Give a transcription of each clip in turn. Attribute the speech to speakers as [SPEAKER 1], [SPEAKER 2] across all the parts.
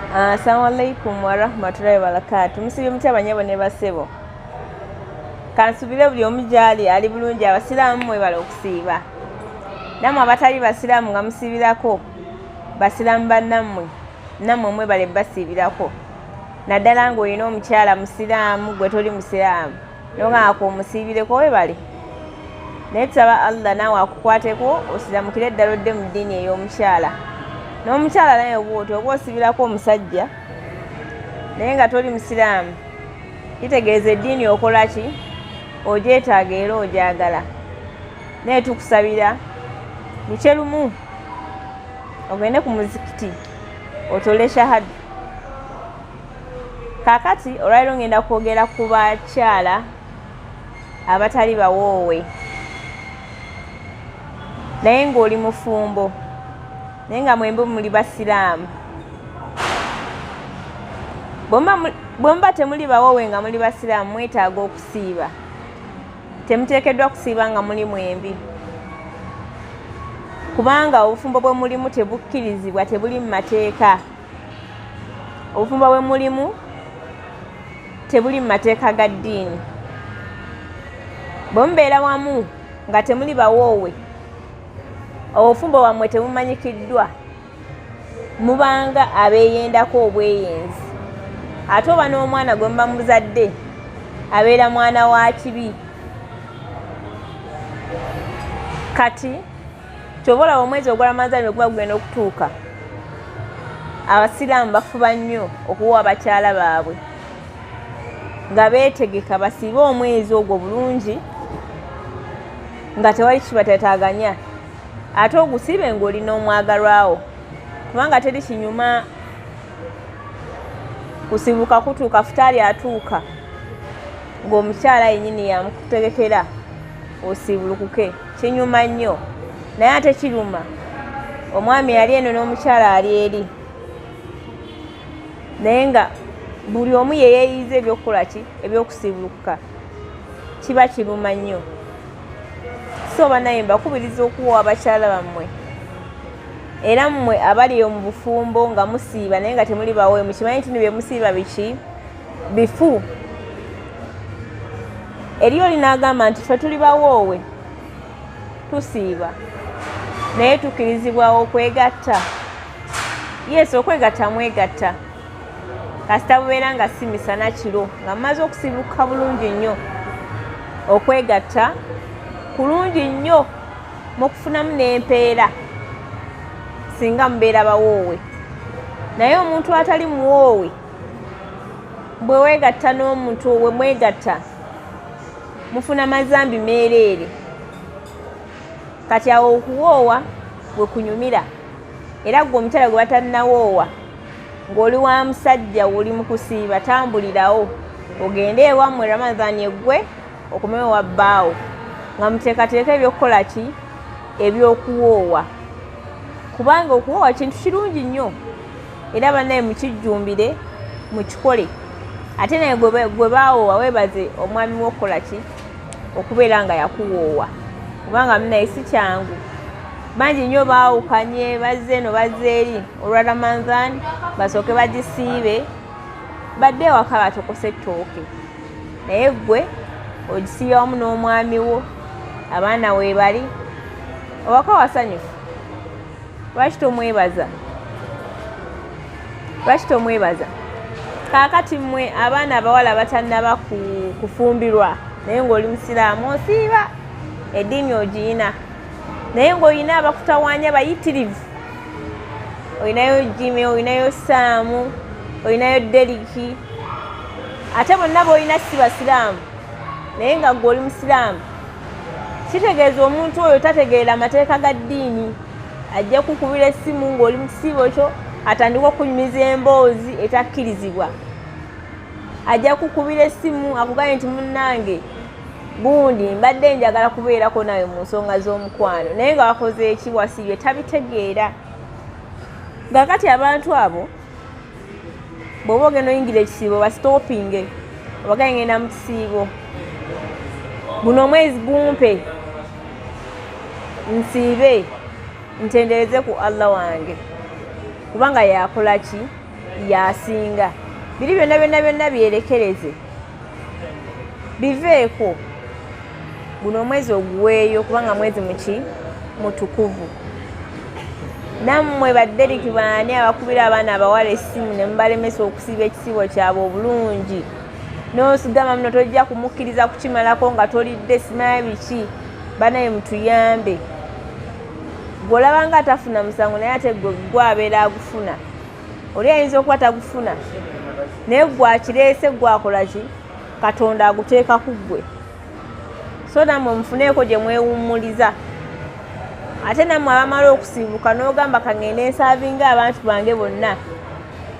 [SPEAKER 1] Assalamu alaikum warahmatullahi wabarakatu. Musibye mutya banyabo ne basebo? Kansubire buli omu gyali ali bulungi. Abasiraamu mwebale okusiiba, nammwe abatali basiraamu nga musiibirako basiraamu bannammwe, nammwe mwebale basiibirako, naddala ng'olina omukyala musiraamu gwe toli musiraamu nogamba omusiibireko, webale. Naye tusaba Allah naawe akukwateko osiramukire ddala odde mu ddiini ey'omukyala. N'omukyala naye bwoti oba osibirako omusajja naye nga toli musiraamu, kitegeeza eddiini okola ki, ogyetaaga era ogyagala. Naye tukusabira lukye lumu ogende ku muzikiti otole shahadu. Kaakati olwaliro ngenda kwogera ku bakyala abatali bawoowe naye ng'oli mufumbo, naye nga mwembi muli basiraamu. Bwe muba temuli bawoowe nga muli basiraamu, mwetaaga okusiiba. Temuteekeddwa kusiiba nga muli mwembi, kubanga obufumbo bwe mulimu tebukkirizibwa, tebuli mu mateeka. Obufumbo bwe mulimu tebuli mu mateeka ga ddiini. Bwe mubeera wamu nga temuli bawoowe, obufumbo bwammwe tebumanyikiddwa, mubanga abeeyendako obweyenzi. Ate oba n'omwana gwe muba muzadde abeera mwana wa kibi. Kati ky'oba olaba omwezi ogwa Ramadhan bwe guba gugenda okutuuka, abasiraamu bafuba nnyo okuwa abakyala baabwe nga beetegeka basiibe omwezi ogwo bulungi nga tewali kibatataganya. Ate ogusiibe ng'oli n'omwagalwawo, kubanga teri kinyuma kusibuka kutuuka futaali atuuka ng'omukyala yennyini yamukutegekera osiibulukuke. Kinyuma nnyo, naye ate kiruma omwami ali eno n'omukyala ali eri, naye nga buli omu yeyeeyiza ebyokukola ki, ebyokusiibulukuka. Kiba kiruma nnyo. So banaye mbakubiriza okuwa abakyala bammwe, era mmwe abali mu bufumbo nga musiiba naye nga temuli bawe, mukimanyi nti bye musiiba biki, bifu. Eri oli n'agamba nti ffe tuli bawoowe tusiiba naye tukkirizibwa okwegatta. Yes, okwegatta mwegatta kasita bubeera nga si misana, kiro nga mumaze okusibuka bulungi nnyo. Okwegatta kulungi nnyo, mukufunamu n'empeera singa mubeera bawoowe. Naye omuntu atali muwoowe bwe weegatta n'omuntu, bwe mwegatta mufuna mazambi meereere. Kati awo okuwoowa we kunyumira. Era gwe omukyala gwe batannawoowa ng'oli wa musajja oli mu kusiiba, tambulirawo ogende ewammwe Ramadhan eggwe, okomewo wa bbaawo nga muteekateeka ebyokukola ki, ebyokuwoowa, kubanga okuwoowa kintu kirungi nnyo. Era bannaye mukijjumbire, mukikole. Ate naye gwe baawoowa, weebaze omwami w'okukola ki, okubeera nga yakuwoowa, kubanga munaye si kyangu. Bangi nnyo baawukanye, bazze eno bazze eri olwa Ramadhan, basooke bagisiibe badde ewaka batokose ettooke. Naye ggwe ogisiibye wamu n'omwami wo, abaana weebali, ewaka wasanyufu. Lwaki tomwebaza? Lwaki tomwebaza? Kaakati mmwe abaana abawala batannaba kufumbirwa naye ng'oli musiraamu osiiba, eddiini ogiyina, naye ng'olina abakutawaanya bayitirivu, olinayo Jimmy, olinayo Saamu, olinayo Deriki, ate bonna b'olina si basiraamu naye nga ggwe oli musiraamu, kitegeeza omuntu oyo tategeera amateeka ga ddiini. Ajja kukubira essimu ng'oli mu kisiibo kyo, atandika okunyumiza emboozi etakkirizibwa. Ajja kukubira essimu akugambe nti munnange gundi mbadde njagala kubeerako nawe mu nsonga z'omukwano, naye nga wakoze eki, wasiibye, tabitegeera. Nga kati abantu abo bw'oba ogenda oyingira ekisiibo, basitopinge, obagaye ngenda mu kisiibo guno omwezi gumpe nsiibe ntendereze ku Allah wange, kubanga yakola ki, Yasinga biri byonna byonna byonna byerekereze, biveeko. Guno omwezi oguweeyo, kubanga mwezi muki? Mutukuvu. Nammwe badderiki, baani abakubira abaana abawala essimu ne mubalemesa okusiiba ekisiibo kyabwe obulungi? N'osigamba muno tojja kumukkiriza kukimalako nga tolidde, simanya biki. Banaye mutuyambe. Gwe olaba nga atafuna musango, naye ate gwe gwe abeera agufuna. Oli ayinza okuba tagufuna, naye gwe akireese, gwe akola ki? Katonda aguteeka ku ggwe. So nammwe mufuneeko gye mwewummuliza. Ate nammwe abamala okusiibuka n'ogamba, "Kaŋŋende nservinga abantu bange bonna."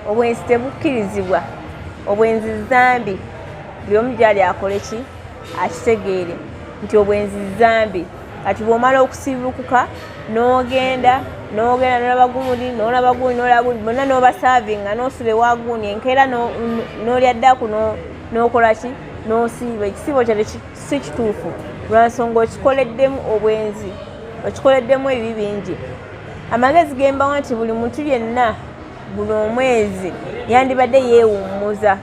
[SPEAKER 1] Obwenzi tebukkirizibwa, obwenzi zambi. Buli omu gyali akole ki? Akitegeere nti obwenzi zambi. Kati bw'omala okusiibukuka n'ogenda n'ogenda n'olaba gundi, n'olaba gundi, n'olaba gundi, bonna n'obaservinga, n'osula ewa gundi, enkeera n'olya ddaku, n'okola ki? N'osiiba. Ekisiibo kyo si kituufu, lwansonga okikoleddemu obwenzi, okikoleddemu ebibi bingi. Amagezi gembawa nti buli muntu yenna guno omwezi yandibadde yeewummuza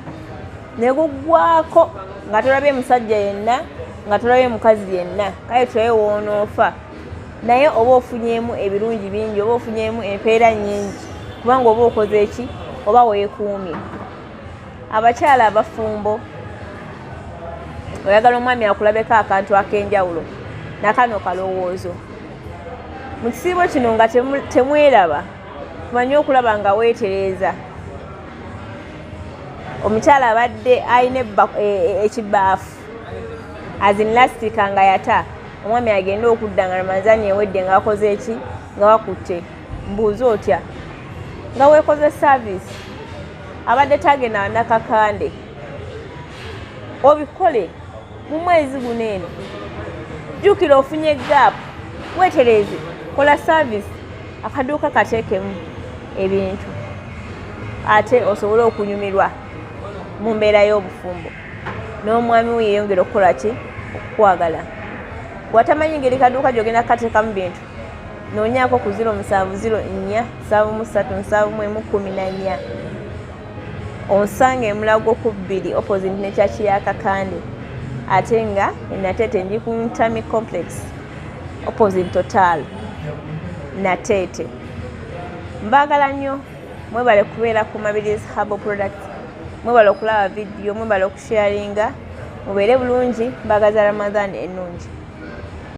[SPEAKER 1] ne guggwako nga tolabye musajja yenna, nga tolabye mukazi yenna. Kale tulabe woonoofa, naye oba ofunyemu ebirungi bingi, oba ofunyemu empeera nnyingi, kubanga oba okoze eki? Oba weekuumye. Abakyala abafumbo, oyagala omwami akulabeko akantu ak'enjawulo, nakano kalowoozo mu kisiibo kino nga temweraba, tumanye okulaba nga weetereeza. Omukyala abadde alina ekibaafu azinlastika nga yata, omwami agenda okudda nga Ramazani ewedde, nga bakoze eki? Nga bakutte. Mbuuza otya nga weekoze service? Abadde tagenda nakakande, obikole mu mwezi guno eno. Jjukira ofunye gap, weetereeze, kola service, akaduuka kateekemu ebintu, ate osobole okunyumirwa mu mbeera y'obufumbo n'omwami we yeyongera okukola ki? Okukwagala. Bw'atamanyi ngeri kaduuka gy'ogenda kukateekamu bintu, noonyaako ku 070 473 71 14. Onsanga emulago ku 2, opposite ne church ya Kakande, ate nga eNateete ndi ku Ntami Complex, opposite Total Nateete. Mbaagala nnyo. Mwebale kubeera ku Mabilis Herbal Products, mwebale okulaba vidiyo, mwebale okusharinga. Mubeere bulungi. Mbaagaza Ramadan ennungi.